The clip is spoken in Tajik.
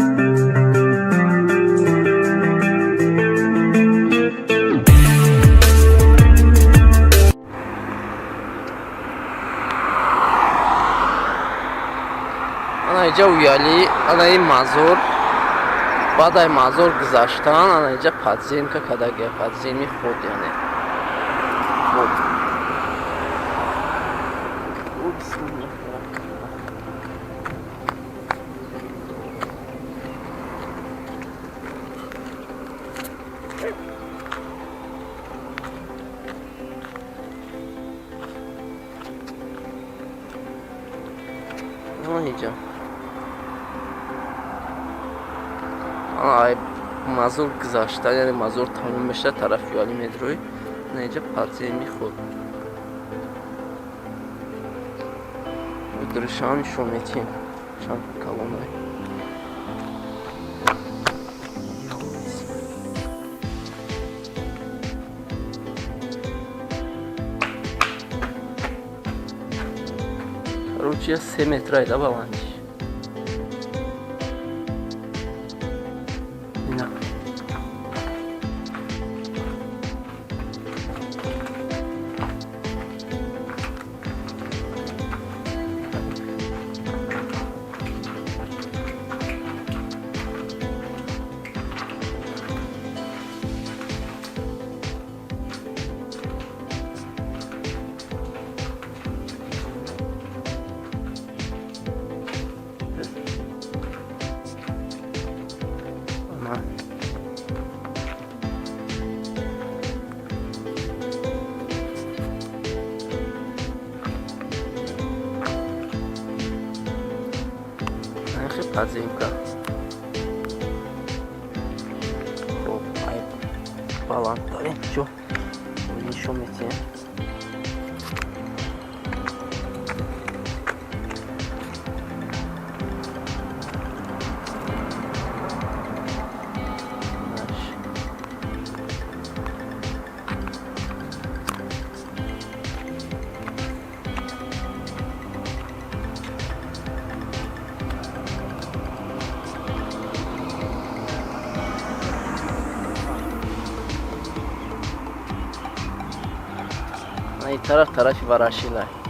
Ана иҷа уяли, ана ин мазор. Баъд ай мазор гузаштан, ана иҷа подземка кадагия, подземный ход, яъне. Хоб. О, бисмиллаҳ. Ана иҷа. Ана ай мазор гузаштан, яъне мазор тамом мешавад, тарафи юали медрои. Ана иҷа подземный ход. Дуришам нишон метиҳем. Чанд калонай. Короче, 3 метра да баландиш. Ина. Ана. Нахи подземка. Хоб, ай баландтарин ҷо нишон метиҳем. Наш. Ана ин тараф, тарафи Ворошилай.